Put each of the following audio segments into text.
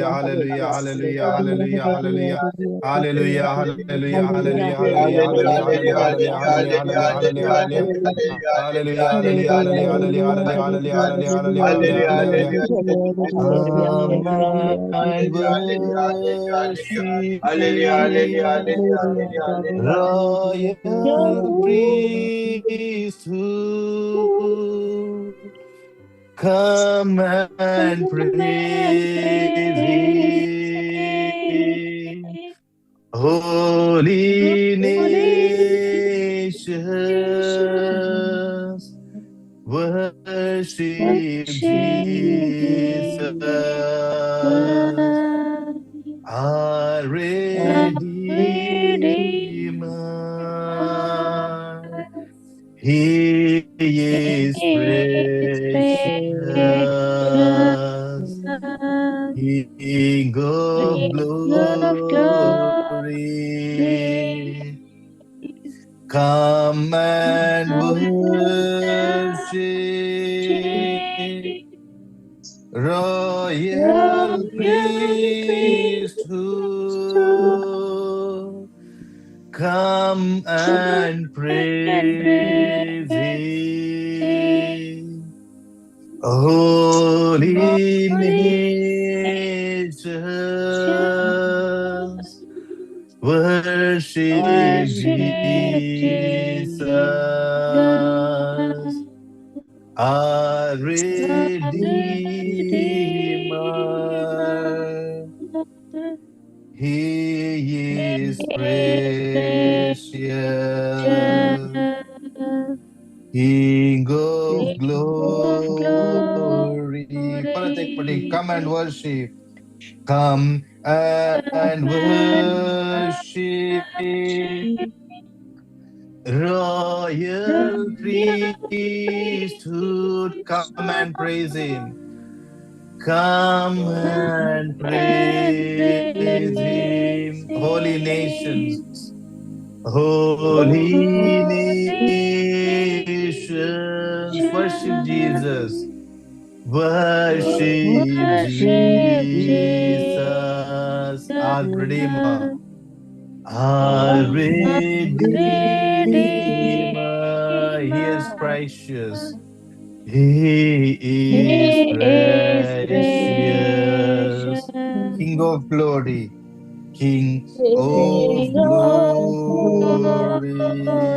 Hallelujah, hallelujah, hallelujah, hallelujah, hallelujah. Hallelujah, hallelujah, hallelujah, hallelujah, hallelujah, hallelujah, hallelujah, hallelujah, hallelujah. Hallelujah, hallelujah, hallelujah, hallelujah, hallelujah, hallelujah, hallelujah. Come and worship royal priesthood. Come and praise Him. Holy nations, worship Jesus, our Redeemer. He is precious, King of glory. Come and worship royal priesthood. Come and praise Him. Holy nations, worship Jesus, our Redeemer. He is precious, King of glory. परत एक पटी, come and worship. Come and worship royal priesthood. Come and praise Him. Come and praise Him. Holy nations, holy nations, worship Jesus. Worship Jesus, our Redeemer, our Redeemer. He is precious. He is precious. King of glory, King of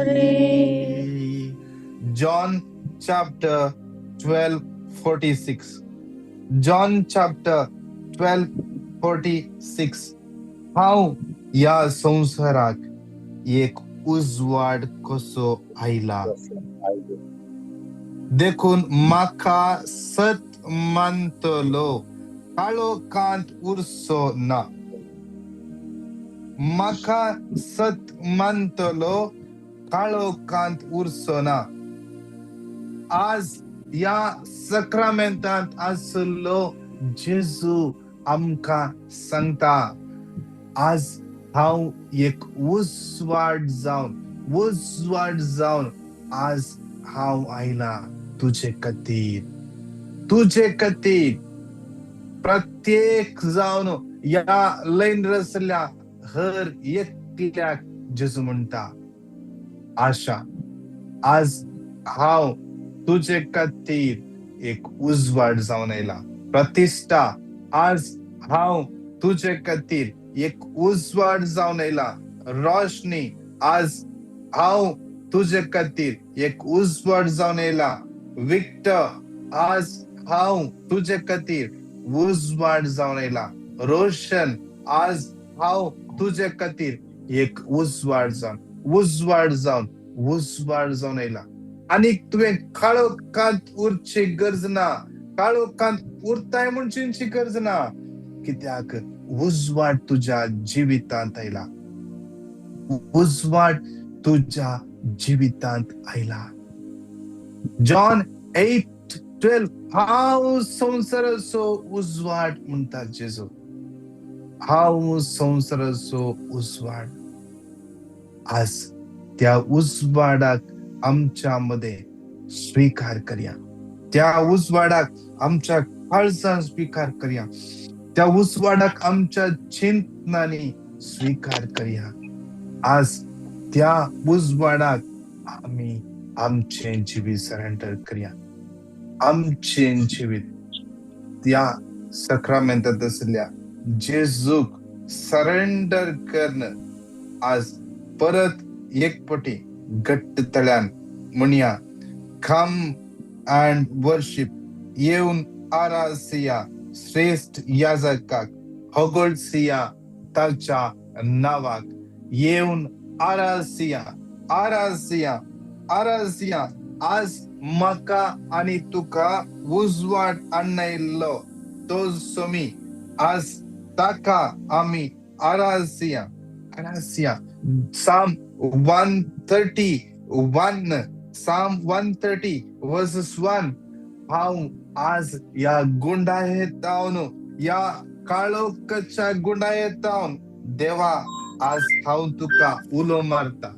glory. John chapter 12:46. John chapter 12:46. हांव ह्या संवसाराक एक उजवाड कसो आयला देखून म्हाका सत मानतलो काळोखांत उरचो ना. म्हाका सत मानतलो काळोखांत उरचो ना. आज ह्या सक्रामेंतांत आसलो जेजू आमकां सांगता, आज हांव एक उजवाड जावन उजवाड जावन आज हांव आयला तुजे खातीर, तुजे खातीर. प्रत्येक जावन ह्या लैन आसल्या हर एकल्याक जेजू म्हणटा, आशा आज हांव तुजे खातीर एक उजवाड जावन आयला. प्रतिश्ठा आज हांव तुजे खातीर एक उजवाड जावन आयला. रोशनी आज हांव तुजे खातीर एक उजवाड जावन आयला. विक्टर आज हांव तुजे खातीर उजवाड जावन आयला. रोशन आज हांव तुजे खातीर एक उजवाड जावन उजवाड जावन उजवाड जावन आयला. आनी तुवें काळोखांत उरची गरज ना, काळोखांत उरताय म्हूण चिंतची गरज ना, कित्याक उजवाड तुज्या जिवितांत आयला, उजवाड तुज्या जिवितांत आयला. जॉन 8:12 हांव संवसाराचो उजवाड म्हणटा जेजू, हांव संवसाराचो उजवाड. आज त्या उजवाडाक आमच्या मदें स्विकार करया, त्या उजवाडाक आमच्या काळजान स्विकार करया, त्या उजवाडाक आमच्या चिंतनांनी स्विकार करया. आज त्या उजवाडाक आमी आमचें जिवीत सरेंडर करया. आमचें जिवीत त्या सक्रामेंतांत आशिल्ल्या जेजूक सरेंडर करून आज परत एक पटी घट्ट तळ्यान म्हणया, कम अँड वर्शीप, येवन आरासिया श्रेष्ठ याजकाक, होगोळसिया ताच्या नावाक. येवन आरासिया, आरासिया, आरासिया. आज म्हाका आनी तुका उजवाड आणयल्लो तो सोमी, आज ताका आमी आरासिया, आरासिया. Psalm 131, Psalm 130 verses 1. हांव आज ह्या गुंडायेतावन, ह्या काळोखाच्या गुंडायेतावन देवा आज हांव तुका उलो मारता,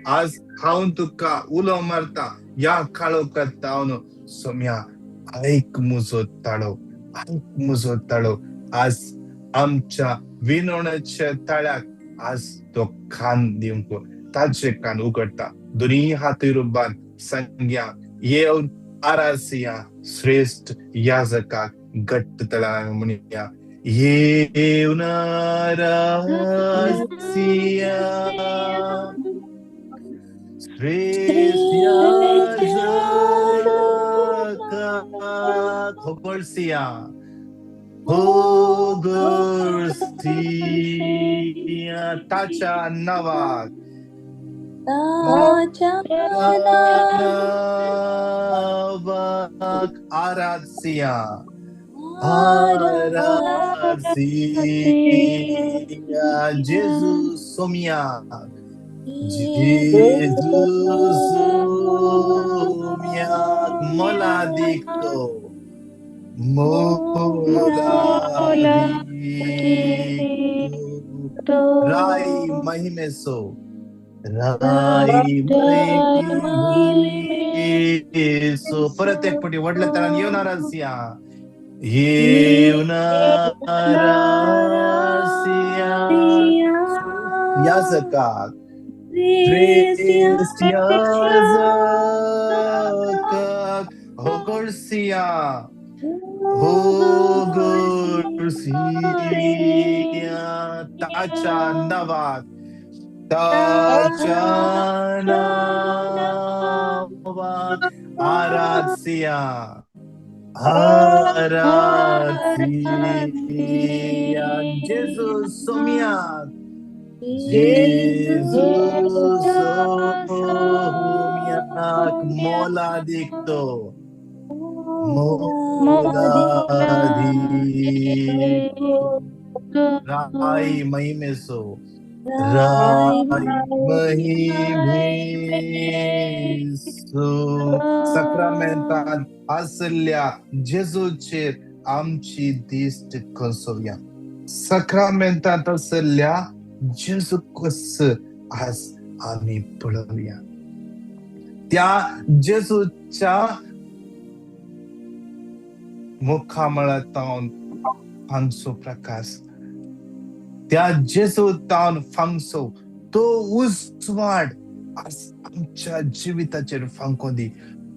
आज हांव तुका उलो मारता. ह्या काळोखातावन सोम्या ऐक मुजो ताळो, ऐक मुजो ताळो. आज आमच्या विनवण्याच्या ताळ्याक आज तो कान दिवंक, ताचे कान उगडटा. दोन्ही हाती रुबान संज्ञा येवन आरासिया श्रेष्ठ याजकाक. घट्ट तळान म्हणया, येवन आरासिया श्रेष्ठ याजकाक, होगोळसिया, होगोळसिया ताच्या नावाक, नावाक आरासिया, आरासिया जेजू सोमिया, जेजू सोमिया मोलादीक तो, मोलादीक तो. राय महिमेसो, राय महिमेसो. परत एक पटी व्हडल्या तळान येवन आरासिया, येवन आरासिया याजकाक, श्रेष्ठ याजकाक, होगोळसिया, होगोळसिया ताच्या नावाक, ताच्या नावाक आरासिया, आरासिया जेजू सोमिया, जेजू सोमियाक मोलादीक तो, मोलादीक. राय महिमेसो, राय महिमेसो. सक्रामेंतांत आसल्या जेजूचेर आमची दिश्ट कसोवया. सक्रामेंतांत आसल्या जेजू कस आज आमी पळोवया. त्या जेजूच्या मुखामळांत फांगसो प्रकाश, त्या जेजू तावन फांगसो तो उजवाड आज आमच्या जिविताचेर फांको दी.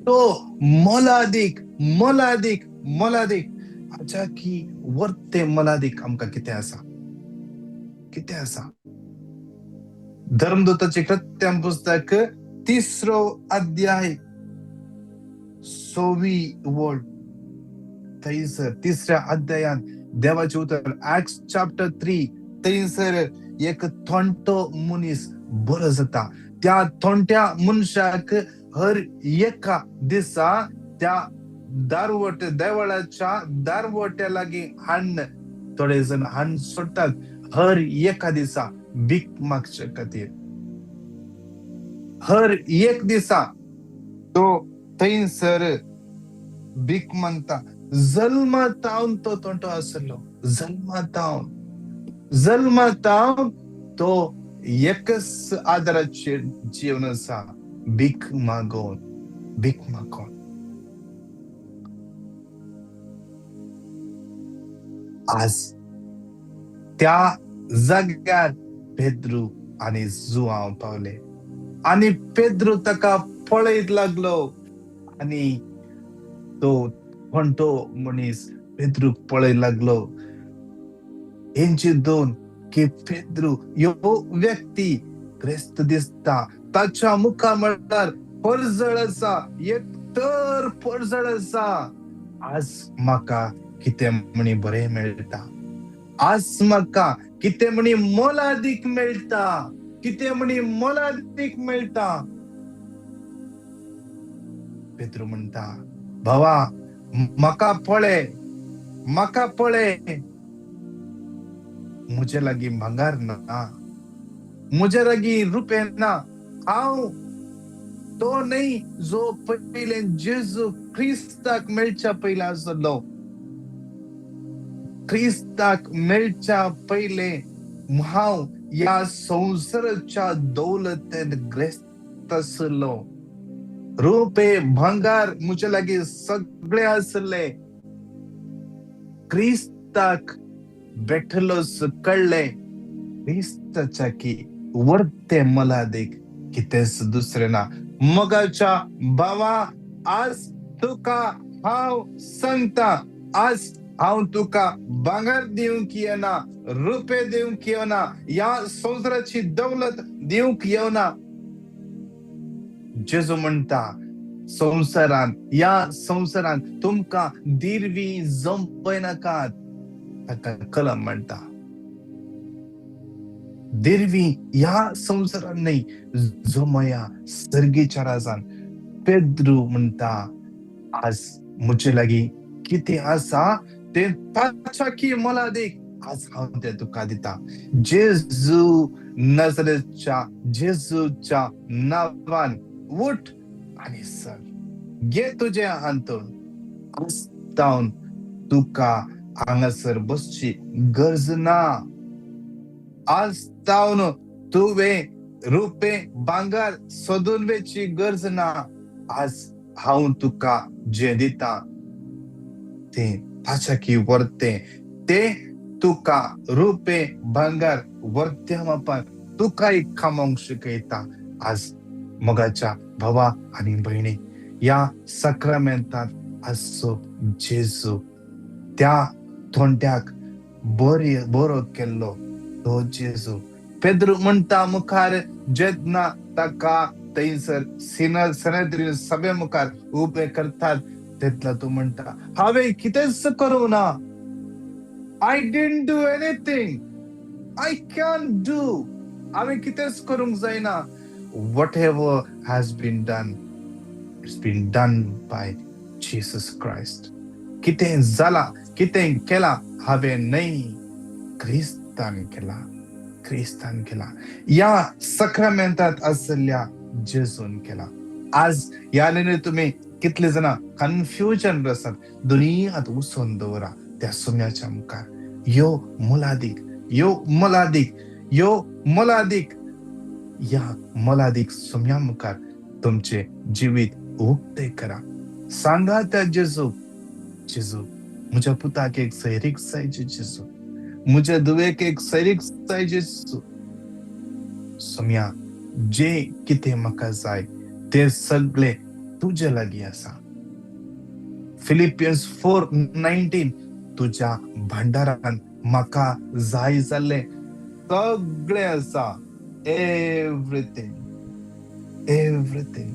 तो मोलादीक, मोलादीक, मोलादीक. हाच्या की वर्ते मोलादीक आमकां कितें आसा, कितें आसा? धर्मदूताचे कृत्यां पुस्तक 3 अध्याय 6वी वळ. थंयसर 3ऱ्या अध्यायान देवाचें उतर, एक्ट्स चॅप्टर 3, थंयसर एक थोंटो मनीस बरो जाता. त्या थोंट्या मनशाक हर एका दिसा त्या दारवट, देवळाच्या दारवट्या लागीं हाण्ण थोडे जण हाण्ण सोडटात हर एका दिसा भीक मागचे खातीर. हर एक दिसा तो थंयसर भीक मागता. जल्मातावन तो तोंटो आसलो, जल्मातावन, जल्मातावन तो एकच आदाराचेर जीवन आसा, भीक मागोवन, भीक मागोवन. आज त्या जाग्यार पेद्रू आनी जुआंव पावले आनी पेद्रू ताका पळयत लागलो आनी तो कोणतो मनीस पेद्रूक पळयत लागलो. हेंचे दोन की पेद्रू ह्यो व्यक्ती क्रिस्त दिसता, ताच्या मुखार म्हळ्यार परजळ आसा, एक तर परजळ आसा. आज म्हाका कितें म्हणी बरें मेळटा, आज म्हाका कितें म्हणी मोलादीक मेळटा, कितें म्हणी मोलादीक मेळटा. पेद्रू म्हणटा, भावा म्हाका पळय, म्हाका पळय, म्हजे लागीं भांगर ना, म्हजे लागीं रुपये ना, हांव तो न्हय जो पयले जेजू क्रिस्ताक मेळच्या पयलीं आसलो. क्रिस्ताक मेळच्या पयले हांव ह्या संवसाराच्या दौलतेन ग्रेस्त आसलो. रुपे भांगार म्हजे लागीं सगळे आसले. क्रिस्ताक भेटलोच कळ्ळें क्रिस्ताच्या की वर्ते मोलादीक कितेंच दुसरें ना. मोगाच्या भावा, आज तुका हांव सांगता, आज हांव तुका भांगर दिवंक येना, रुपे दिवंक येना, ह्या संवसाराची दौलत दिवंक येना. जेजू म्हणटा, संवसारान, ह्या संवसारान तुमकां दिरवी जंपयनाकात. ताका कलम म्हणटा, दिरवी ह्या संवसारान न्हय, जमया सर्गीच्या राजान. पेद्रू म्हणटा, आज म्हजे लागीं कितें आसा तें ताच्या की मोलादीक आज हांव तें तुका दिता. जेजू नजरेच्या जेजूच्या नांवान उठ आनी सर, घे तुजें हांतूण. आज तावन तुका हांगासर बसची गरज ना. आज तावन तुवें रुपे भांगर सोदून वेची गरज ना. आज हांव तुका जें दिता तें ताच्या की वर्तें, तें तुका रुपे भांगर वर्त्या मापान तुका एक कामोंक शिकयता. आज मोगाच्या भावा आनी भयणी, ह्या साक्रामेंतांत आसचो जेजू त्या तोंड्याक बरो केल्लो तो जेजू. पेद्रू म्हणटा मुखार जेन्ना ताका थंयसर सनेद्रीन सभे मुखार उबे करतात तेन्ना तूं म्हणटा, हांवें कितेंच करूं ना, I didn't do anything, I can do, हांवें कितेंच करूंक जायना. Whatever has been done, it's been done by Jesus Christ. कितें जालां, कितें केलां हांवें न्हय, क्रिस्तान केलां, क्रिस्तान केलां. ह्या सक्रामेंतांत आशिल्ल्या जेजून केलां. आज ह्या न्ही तुमी कितले जाणां कन्फ्युजन आसात, दोनूय हात उसोन दवरा त्या सुम्याच्या मुखार. यो मोलादीक, यो मोलादीक, यो मोलादीक, ह्या मोलादीक सुम्या मुखार तुमचें जिवीत उक्तें करा. सांगा त्या जेजूक, जेजू म्हज्या पुताक एक सैरीक जाय जेजू, म्हज्या धुवेक एक सैरीक जाय जेजू. सुम्या जे कितें म्हाका जाय तें सगळें तुजे लागीं आसा. फिलिपियन्स 4:19, तुज्या भांडारान म्हाका जाय जाल्लें सगळें आसा. Everything, everything.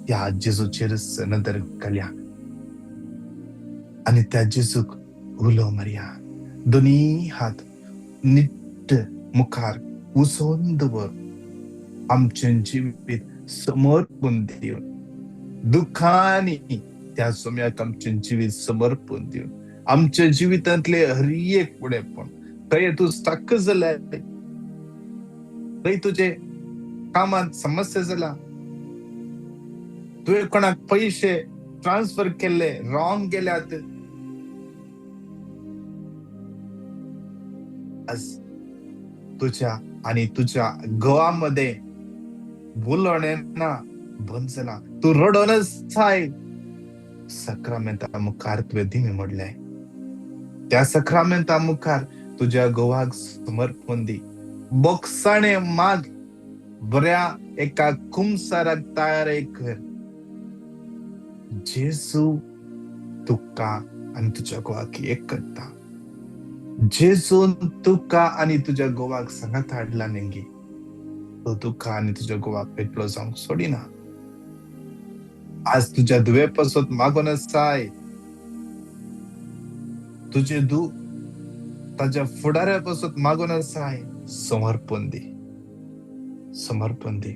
त्या जेजूचेरच नदर घालया आनी त्या जेजूक उलो मारया. दोनी हात निट्ट मुखार उसोन दवर, आमचें जिवीत समर्पून दिवन, दुखांनी त्या सोम्याक आमचें जिवीत समर्पून दिवन, आमच्या जिवितांतले हर एक फुडेंपण, खंय तूं स्टक जाल्यार, खंय तुजे कामांत समस्या जाला, तुवें कोणाक पयशे ट्रान्सफर केल्ले रॉंग गेल्यात, आज तुझ्या आनी तुझ्या घोवामध्ये बोलणें ना बंद जाला, तूं रडोनच जाय. सक्रामेंता मुखार तुवें दिमी मोडलें, त्या सक्रामेंता मुखार तुज्या घोवाक समर्पण दी. बोगसाणे माग, बऱ्या एका कुमसाराक तयार कर. जेजू तुका आनी तुज्या घोवाक एक करता. जेजून तुका आनी तुज्या घोवाक सांगात हाडला न्ही, तो तुका आनी तुज्या घोवाक एकलो जावंक सोडिना. आज तुज्या धुवे पासत मागून आसाय, तुजे धूव ताज्या फुडाऱ्या पासत मागून आसाय, समर्पण दी, समर्पण दी.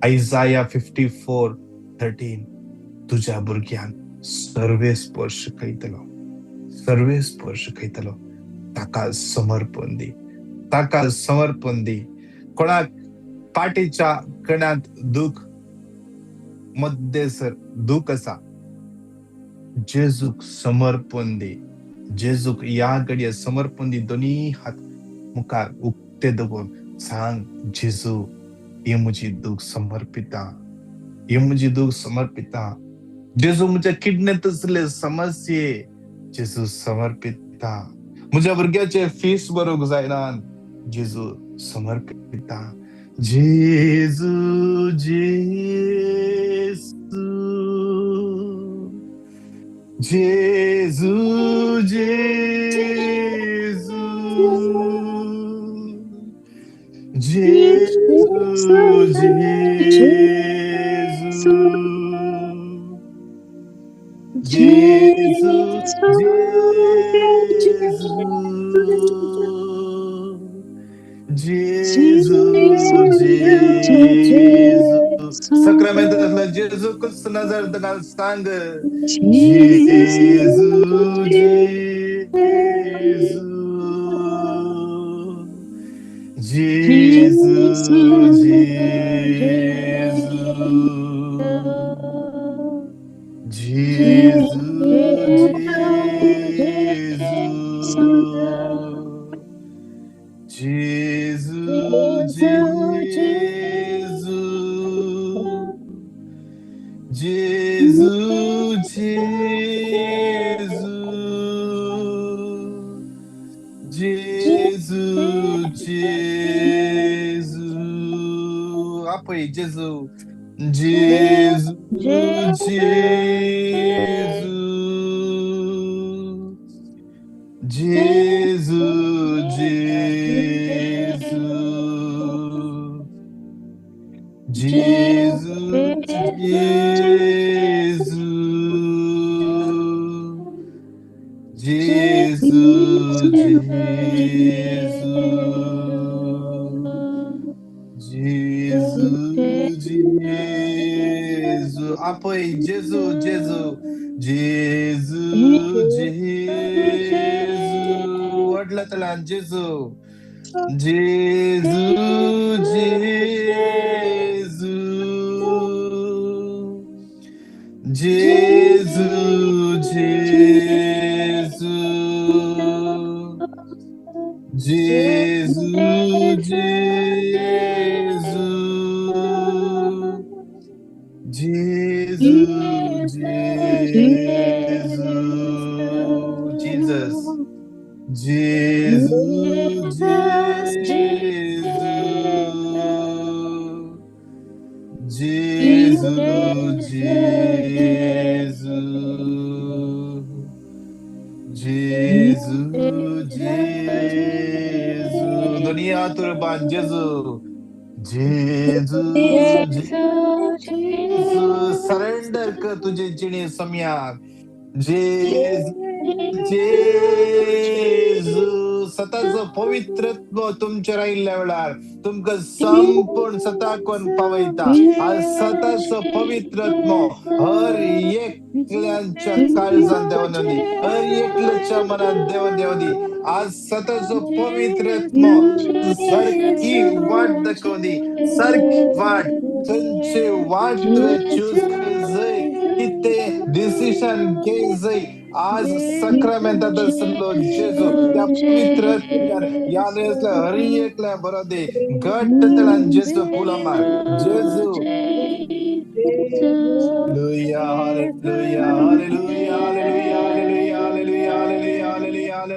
आयजाया 54:13, तुज्या भुरग्यांक सर्वेस्पर शिकयतलो, सर्वेस्पर शिकयतलो. ताका समर्पण दी, ताका समर्पण दी. कोणाक पाटीच्या कणांत दूख, मध्यसर दूख आसा, जेजूक समर्पण दी. जेजूक ह्या घडये समर्पण दी. दोनी हात मुखार उक्ते दवरून सांग, जेजू ही म्हजी दूख समर्पिता, ही म्हजी दूख समर्पिता. जेजू म्हज्या किडनेंत आसले समस्ये जेजू समर्पिता. म्हज्या भुरग्याचे फीस भरूंक जायना, जेजू समर्पिता. जेजू जेजू जेजू जेजू जेजू जेजू जेजू जेजू जेजू जेजू. साक्रामेंतांतलो जेजूकच नजर घाल सांग, जेजू जेजू जेजू जेजू जेजू जेजू जेजू जेजू जेजू जेजू. आपय जेजू जेजू जेजू जेजू जेजू जेजू जेजू जेजू जेजू जेजू जेजू. आपय जेजू जेजू जेजू जेजू. व्हडल्या तलान जेजू जेजू जेजू जेजू जेजू जेजू जेजू जेजू जेजू. जीसस जेजू जेजू जेजू जेजू जेजू जेजू. दोन्ही हात बांद जेजू जेजू जेजू. सरेंडर कर तुझे जिणे सम्याक. जेजू जेजू. सताचो पवित्रत्व तुमचेर आयिल्ल्या वेळार तुमकां संपूर्ण सताकोन पावयता. आज सताचो पवित्रत्व हर एकल्यांच्या काळजान देवन दी, हर एकल्याच्या मनात देवन देव दी. आज सताचो पवित्रत्व सारकी वाट दाखोवं दी, सारकी वाट. खंयची वाट तुवें चूज जाय, कितें डिसिशन घेय जाय. आज साक्रामेंतांत आसलो जेजू त्या पवित्र ह्या न्हंयेंतल्या हर एकल्या बरो दी. घट्ट तळान जेजू उलो मार जेजू. Hallelujah, hallelujah, hallelujah, hallelujah, hallelujah, hallelujah, hallelujah,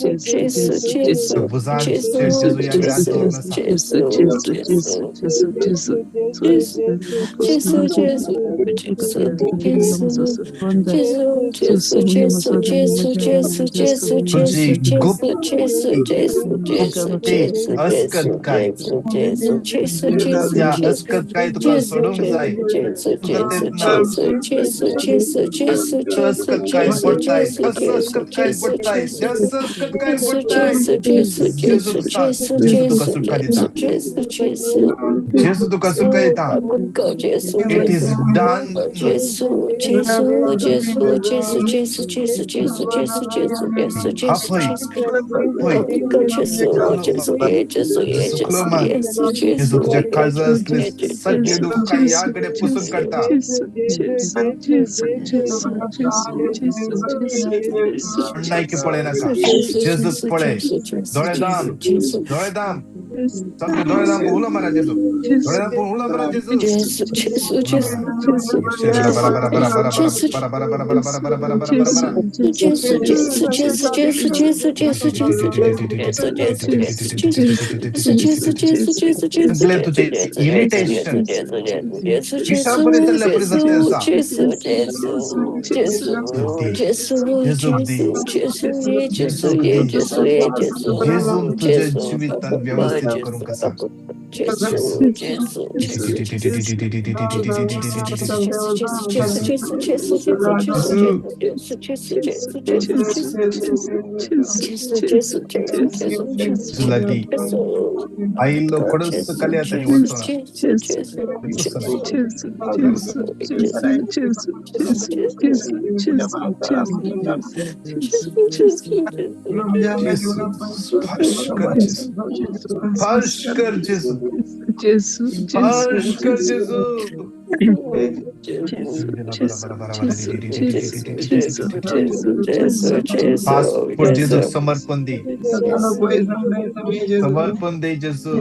Jesu, Jesu, Jesu, भुजांचेर Jesu, जेजू ह्या वेळार Jesu, दवरून आसा. Jesu, Jesu, Jesu, Jesu, Jesu, Jesu, Jesu, Jesu, Jesu, Jesu, Jesu, Jesu, Jesu, तुजी Jesu, गुप्त Jesu, Jesu, Jesu, Jesu, Jesu, Jesu, अस्कतकाय Jesu, Jesu, Jesu, Jesu, त्या Jesu. अस्कतकाय तुका Jesu, सोडूंक जाय. Jesu, तुका Jesu, तेन्ना Jesu, Jesu, Jesu, Jesu, Jesu, अस्कतकाय Jesu, पडटाय, Jesu, तस Jesu, अस्कतकाय Jesu, पडटाय, Jesu. त्यास अस्कतकाय Jesu, पडटाय. Jesu, Jesu, जेजूक Jesu, सांग, Jesu, जेजू तुका Jesu, सुटका Jesu, दिता. Jesu, Jesu. जेजू तुका सुटका दिता. Go, Jesu, It is Jesu. Done. Jesu, Jesu, Jesu, Jesu, Jesu, Jesu, Jesu, Jesu, Jesu, Jesu, Jesu, आपय Jesu. पळय Go, Jesu, Jesu, yeah, Jesu, yeah, जेजू Jesu, मार. yes, जेजू Jesu, तुज्या yeah, काळजा Jesu, असले yeah, Jesu. सगळे दुख्खां ह्या कडे पुसून काडटा. नायकी पळय नाका, Jesu, जेजूक Jesu, पळय. Jesu, Jesu, दोळे Jesu, दाम, Jesu. दोळे दाम, सामके दोळे दाम उलो मारा जेजू, दोळे दाम उलो मारा जेजू. Jesu, Jesu, उलो Jesu, मारा. Jesu, शेरला बरा Jesu, बरा बरा बरा बरा Jesu, बरा बरा बरा बरा बरा बरा बरा बरा बरा बरा. Jesu, Jesu, Jesu, Jesu, Jesu, Jesu, Jesu, Jesu, Jesu, Jesu, Jesu, Jesu, Jesu, Jesu, Jesu, Jesu, सगळे Jesu, तुझे Jesu, Jesu, Jesu, irritation Jesu, Jesu, Jesu, विशापुरे Jesu, तल्ले पुरे Jesu, जातले आसा. Jesu, Jesu, Jesu, जेजूक दी, Jesu, जेजूक दी, Jesu, Jesu, ye Jesu, जेजूक ye दी. Jesu, ye Jesu, जेजून तुझ्या Jesu, जिवितान Jesu, व्यवस्थित करूंक आसा. Jesu, जेजू. Jesu, Jesu, Jesu. Jesu, Jesu, Jesu, Jesu, Jesu, जेजू, Jesu, Jesu, Jesu, Jesu, जेजू. Jesu, Jesu, Jesu, Jesu, Jesu, Jesu, Jesu, Jesu, Jesu, Jesu, जेजू लागीं Jesu. आयिल्लो कडस Jesu, कल्यात आनी Jesu, वचना. Jesu, Jesu, वचना. Jesu, Jesu, Jesu, Jesu, Jesu, Jesu, Jesu, जेजू, स्पर्श कर जेजू, स्पर्श कर जेजू, स्पर्श कर जेजू. पासपोर्ट जेजूक समर्पण दी, समर्पण दे जेजू.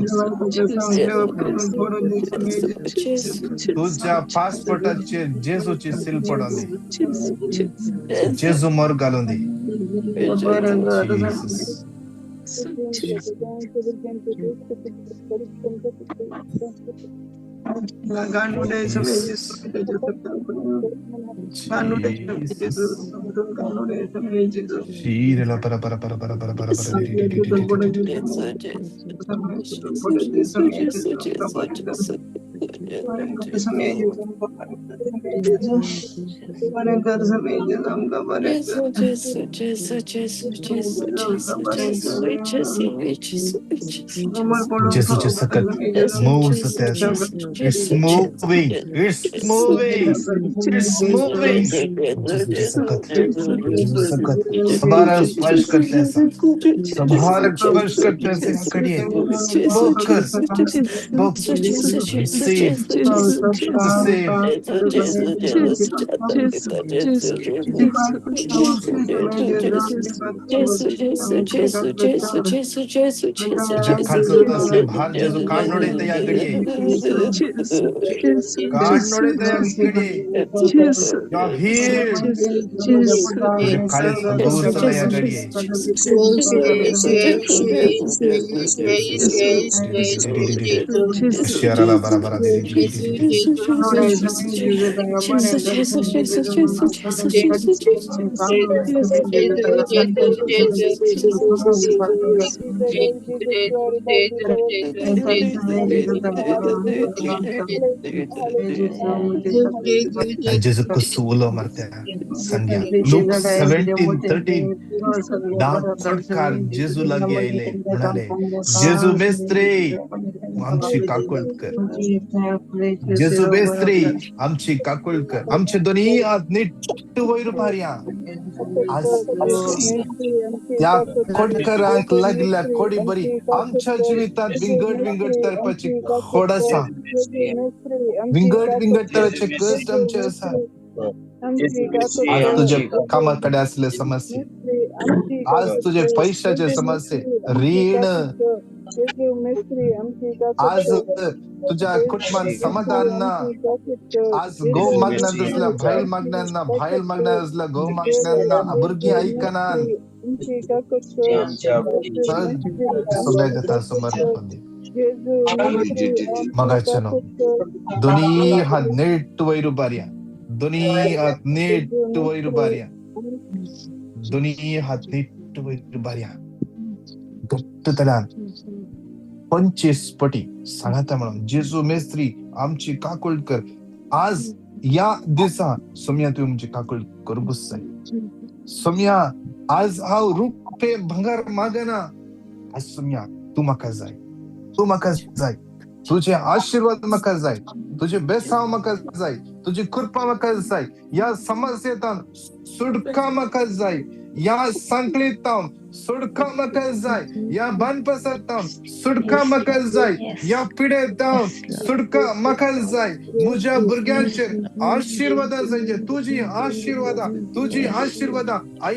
तुझ्या पासपोर्टाचेर जेजूची सील पडोन दी, जेजू मोर घालून दी. Jesus. Jesus. Jesus. Shirela para para para para para para para. Jesu, Jesu, Jesu, Jesu, Jesu, Jesu, Jesu, Jesu, Jesu, Jesu, Jesu, Jesu, Jesu, Jesu, Jesu, Jesu, Jesu. जेजूचे सकत Jesu, move Jesu, जाते आसा. Jesu, It's Jesu, Jesu, moving, it's Jesu, moving, it's moving. जेजूचे सकत, जेजू सकत सबाराक स्पर्श करतले आसा, सबाराक स्पर्श करतले आसा ह्या घडये. मोव कर, मोव. Receive, receive. तुज्या काळजांत असले भार जेजू काडून उडयता ह्या घडये, काडून उडयता ह्या घडये. You are healed. तुजें काळीज हगूर जाला ह्या घडये. शेराला बरा बरा. जेजू कसो उलो मारता सांग्या. लूक 17:13. धा कोटकार जेजू लागीं आयले, म्हणाले, जेजू मेस्त्री, आमची काकूळ कर. जेजू मेस्त्री, आमची काकूळ कर. आमचे दोन्ही हात नीट वयर पारया. आज त्या कोटकारांक लागल्या कोडी बरी आमच्या जिवितांत विंगड विंगड तरपाची खोड आसा, विंगड विंगड तराचे कश्ट आमचे आसा. आज तुझ्या कामा कडेन आसले समस्ये, आज तुझे पैशाचे समस्ये, रीण, आज तुझ्या कुटुंबात समाधान ना, आज घोव मागण्यात असल्या भायल मागण्यांना, भायल मागण्यात असल्या घोव मागण्यांना, भुरगीं आयकनात. सोम्या समर्पण दी. मगाच्यानो दोन्ही हात नेट वयर उबारया, दोन्ही हात नेट वयर उबारया, दोन्ही हात नेट वयर उबारया. घट्ट तल्यान 25 पटी सांगाता म्हणून जेजू मेस्त्री आमची काकूळ कर. आज या दिसा सोम्या तुवें म्हजी काकूळ करूंकूच जाय. सोम्या आज हांव रुपे भांगर मागना, आज सोम्या तूं म्हाका जाय, तूं म्हाका जाय, तुजे आशिर्वाद म्हाका जाय, तुजे बेसांव म्हाका जाय, तुजी कृपा म्हाका जाय, ह्या समस्येंतान सुटका म्हाका जाय, ह्या संकळीतान सुटका म्हाका जाय, ह्या बांदपासांतान सुटका म्हाका जाय, ह्या पिडेतान सुटका म्हाका जाय, म्हज्या भुरग्यांचेर आशिर्वादां जाय, तुजी आशिर्वादां, तुजी आशिर्वादां. I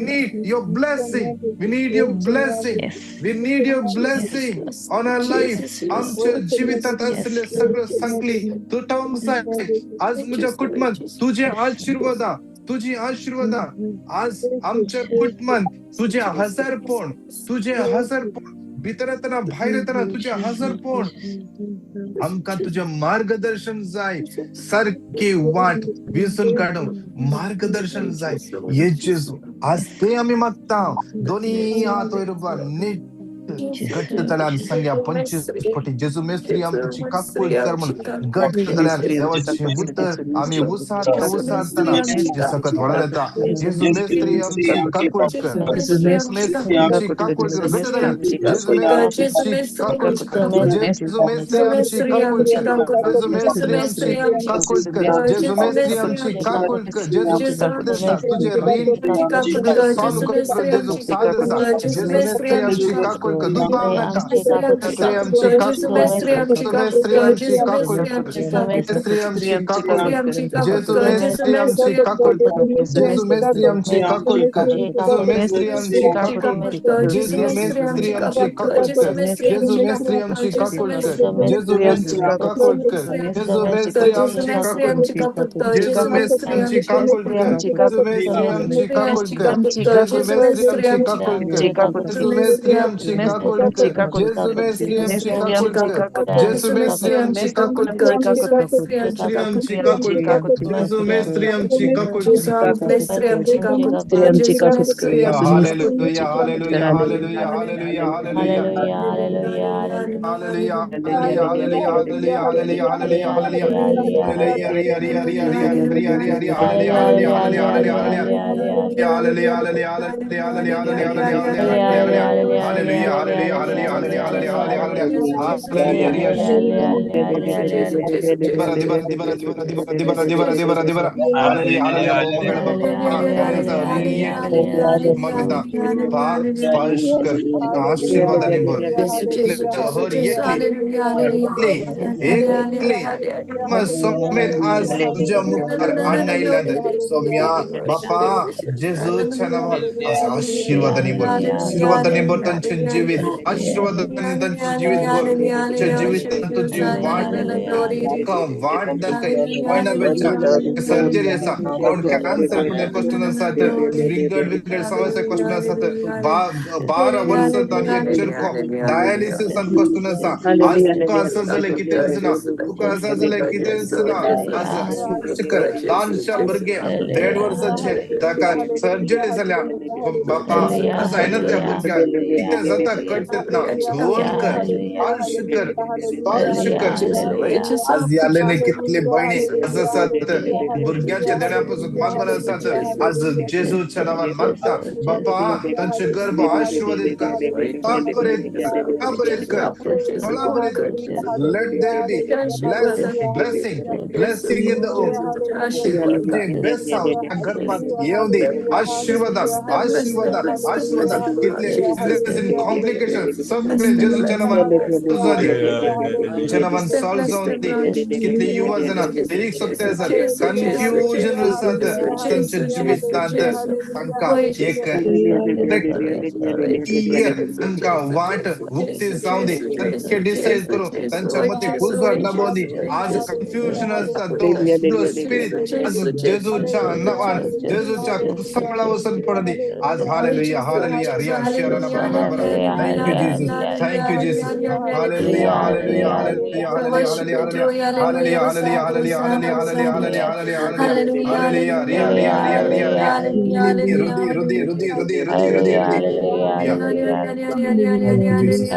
need your blessing, we need your blessing, we need your blessing on our life. आमच्या जिवितांत आसले सगळं संकली तुटोवंक जाय. आज म्हज्या कुटुंबात तुजे आशिर्वादां, तुजी आशिर्वादां. आज आमच्या कुटुंबात तुजे हजारपण, तुजे हजारपण भितर येतना भायर येतना तुजें हजारपण. आमकां तुजें मार्गदर्शन जाय, सारकी वाट विसून काडूंक मार्गदर्शन जाय. ये जेजू आज ते आमी मागता. दोनी हात वयर उबार नीट घट्ट तल्यान सांगया 25 पटी जेजू मेस्त्री आमची काकूळ कर म्हणून घट्ट तल्यान देवाचें उतर आमी उसारता उसारतना जे सकत व्हडून येता. जेजू मेस्त्री आमची काकूळ कर, जेजू मेस्त्री आमची काकूळ कर, घट्ट तल्यान जेजू मेस्त्री आमची काकूळ कर, जेजू मेस्त्री आमची काकूळ कर, जेजू मेस्त्री आमची काकूळ कर, जेजू मेस्त्री आमची काकूळ कर. जेजू देसा तुजें रीण सॉल्व कर, जेजू साथ आसा. जेजू मेस्त्री आमची काकूळ कर, दुबाव नाका. मेस्त्री आमची काकूळ, मेस्त्री आमची काकूळ कर, मेस्त्री आमची काकूळ कर, जेजू मेस्त्री आमची काकूळ कर, जेजू मेस्त्री आमची काकूळ कर, जेजू मेस्त्री आमची काकूळ कर, जेजू मेस्त्री आमची काकूळ कर, जेजू मेस्त्री आमची काकूळ कर, जेजू मेस्त्री काकूळ कर, जेजू मेस्त्री आमची काकूळ कर, जेजू मेस्त्री आमची काकूळ कर, जेजू मेस्त्री आमची काकूळ कर, जेजू मेस्त्री आमची काकूळ कर, जेजू मेस्त्री आमची काकूळ कर, जेजू मेस्त्री आमची काकूळ कर, जेजू मेस्त्री आमची काकूळ कर, आमची काकूळ कर, जेजू मेस्त्री आमची काकूळ कर. Hallelujah, hallelujah, hallelujah, hallelujah, hallelujah. Hallelujah, hallelujah, hallelujah, hallelujah, hallelujah, hallelujah. Hallelujah, ria, ria, ria, ria, ria, ria, ria, hallelujah, hallelujah, hallelujah, hallelujah. Hallelujah, hallelujah, hallelujah, hallelujah, hallelujah, hallelujah, hallelujah. Hallelujah, hallelujah, hallelujah, hallelujah, hallelujah, hallelujah. Hallelujah, ria. Dibara, dibara, dibara, dibara, dibara, dibara, dibara, dibara, dibara. Hallelujah, hallelujah. मंगळ बाप्पा, मागता पा स्पर्श कर, आशीर्वादाने भर. हर एकली एकली एकली समेत आज तुझ्या मुखार आणायल्यात सोम्या बापा जेजूच्या नांवान आज आशीर्वादाने भर, आशीर्वादाने भर तांचें जिवीत, आशीर्वादाने तांचें जिवीत भर. तांच्या जिवितांत तुजी वाट वाट दाखय. कोणा बेच्या सर्जरी आसा, कोण कॅन्सर फुडें कश्टन आसात, विंगड विंगड समस्या कश्टन आसात, 12 वर्सां तांणी एक चरखो डायलिसिसान कश्टन आसा. आज तुका आसा जाल्यार कितेंच ना, तुका आसा जाल्यार कितेंच ना. आज स्पर्श कर. ल्हानशा भुरगें 1.5 वर्साचें ताका सर्जरी जाल्या बापा, जायना त्या भुरग्याक कितें जाता कळटच ना. धुवन कर, स्पर्श कर, स्पर्श कर. आज यालेने कितले भयणी आज आसात भुरग्यांच्या देण्या पासून मागून आसात. आज जेजूच्या नांवान मागता बापा, तांचे गर्भ आशीर्वादित कर, बरेत कर, बरेत कर, बरेत कर. Let there be blessing, blessing in the home. बेसांव गर्भात येवं दी आशीर्वाद, आशीर्वाद, आशीर्वाद. कितले कॉम्प्लिकेशन सगळे जेजूच्या नांवान जाली, नांवान सॉल्व जावन दी. कितले युवा जाणां एक सत्य आसात, कन्फ्युजन आसात तांच्या जिवितांत, तांकां एक क्लियर तांकां वाट उक्ती जावं दी. सारखे डिसायड करूं तांच्या मतीं उजवाड लाबोवंदी. आज कन्फ्युजन आसता तो सगळो स्पिरीट आज जेजूच्या नांवान जेजूच्या क्रुसावळा वचून पडूंदी आज. Hallelujah, hallelujah. रिया शेराला बरा बरा. Thank you Jesus, thank you Jesus. Hallelujah, hallelujah, hallelujah, hallelujah, hallelujah, hallelujah, hallelujah, hallelujah, hallelujah, hallelujah, hallelujah, hallelujah. Riya Riya Riya Riya Riya. Rudi Rudi Rudi Rudi Rudi Rudi Rudi. Thank you Jesus.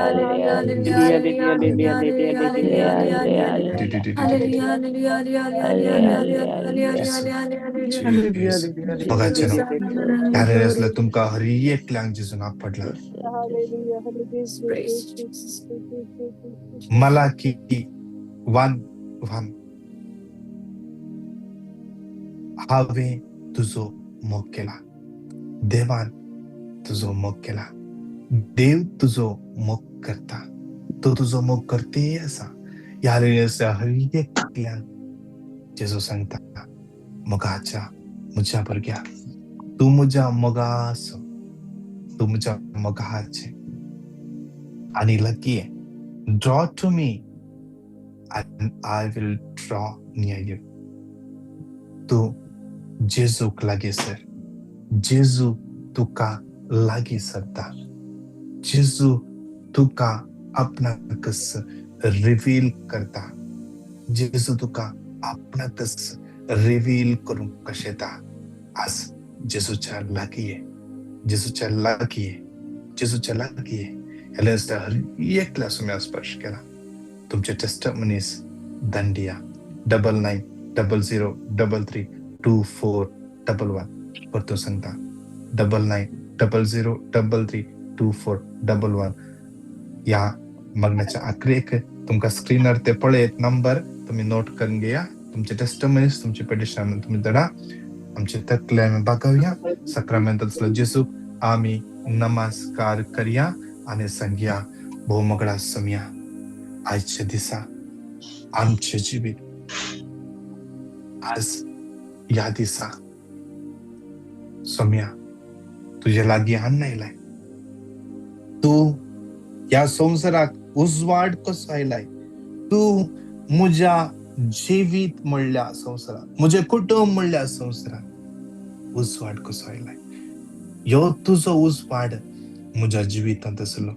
मोगाचें कारण आसलें तुमकां हर एकल्यांक जेजून आपडला. मलाकी 1:1, हांवें तुजो मोग केला. देवान तुजो मोग केला. देव तुजो मोग करता, तो तुजो मोग करते आसा. ह्या हर एकल्यांक जेजू सांगता, मोगाच्या म्हज्या भुरग्या, तूं म्हज्या मोगाचो, तूं म्हज्या मोगाचें आनी लागीं draw to me and I will draw near you. तूं जेजूक लागीं सर, जेजू तुका लागीं सरता. जेजू तुका आपणाकच रिवील करता. जेजू तुका आपणाकच रिवील करूंक कशेता. आज जेजूच्या लागीं ये, जेजूच्या लागीं ये, जेजूच्या लागीं ये. ह्या हर एकल्या सुम्या स्पर्श केला. तुमचे टेस्टमनीस दंडिया 9900332411. परतून सांगता, 9900332411. ह्या मागण्याच्या आखरेक तुमकां स्क्रीनार ते पळयत नंबर तुमी नोट करून घेया. तुमचे टेस्टमनीस, तुमचे पेटिशन तुमी धाडा. आमचे तकले आमी बागोवया. सक्रामेंतांतलो जेजूक आमी नमस्कार करया आनी सांगया, भोव मोगळा समया, आयच्या दिसा आमचें जिवीत आज ह्या दिसा सोम्या तुजे लागीं हाडून आयलाय. तूं ह्या संवसाराक उजवाड कसो आयलाय, तूं म्हज्या जिवीत म्हणल्या संवसारात, म्हजें कुटुंब म्हणल्या संवसारात उजवाड कसो आयलाय. ह्यो तुजो उजवाड म्हज्या जिवितांत आसलो,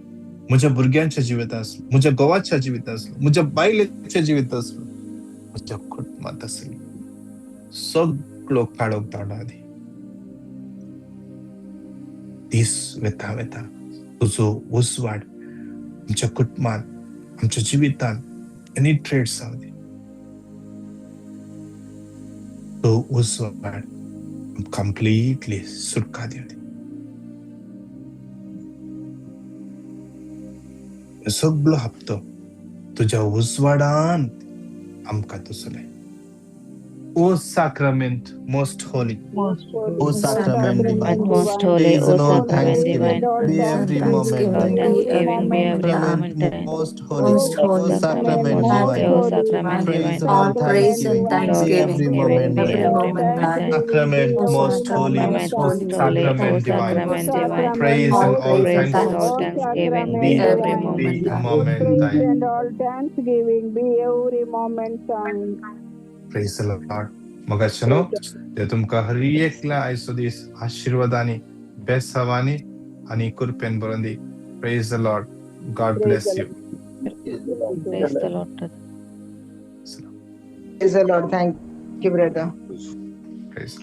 म्हज्या भुरग्यांच्या जिवितांत आसलो, म्हज्या घोवाच्या जिवितांत आसलो, म्हज्या बायलेच्या जिवितांत आसलो, म्हज्या कुटुंबांत आसलो. सगळो काळोख धाडा दी. दीस वेता वेता तुजो उजवाड आमच्या कुटुंबात, आमच्या जिवितांत पेनिट्रेट जावं दी. तो उजवाड कंप्लीटली सुटका दिवं दी. सगळो हप्तो तुज्या उजवाडान आमकां तसले. O Sacrament most holy, O Sacrament divine, Most holy, praise O and all Sacrament thanksgiving divine, be every moment thine. Thanksgiving be every Sacrament moment thine. most holy, Most O holy, Sacrament Most divine, holy, O Sacrament praise divine, and all all praise and thanksgiving be every thanksgiving moment be thine. every every moment moment thine. thine. Sacrament O most holy, Sacrament Sacrament O most holy, O Sacrament divine, Sacrament divine, praise all and all praise and praise and all thanksgiving thanksgiving be be every every moment thine. moment Praise thine. and all thanksgiving be every moment thine. Praise the Lord. मोगाचेनो ते तुमकां हर एकल्या आयचो दीस आशिर्वादांनी, बेसावांनी आनी कृपेन भरून दी. Praise the Lord. God Praise bless the you. Praise the Lord. Praise the Lord. Thank you, brother. Praise.